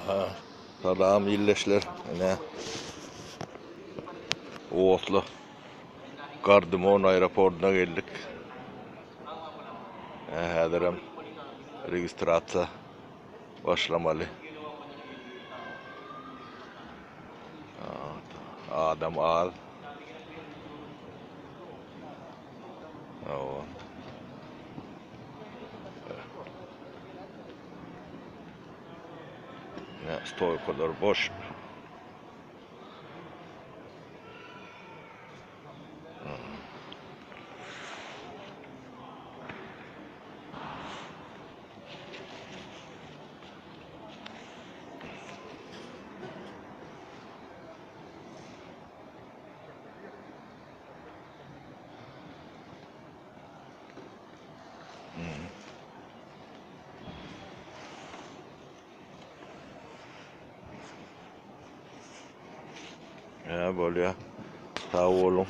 Aha. Salam illeşler. Ine. Oslo Gardermoen aeroportuna geldik. Häzirem registrasiýa başlamaly. Adam az. Hawa. Ne stoýkalar boş. Hä bolýa. Sag boluň.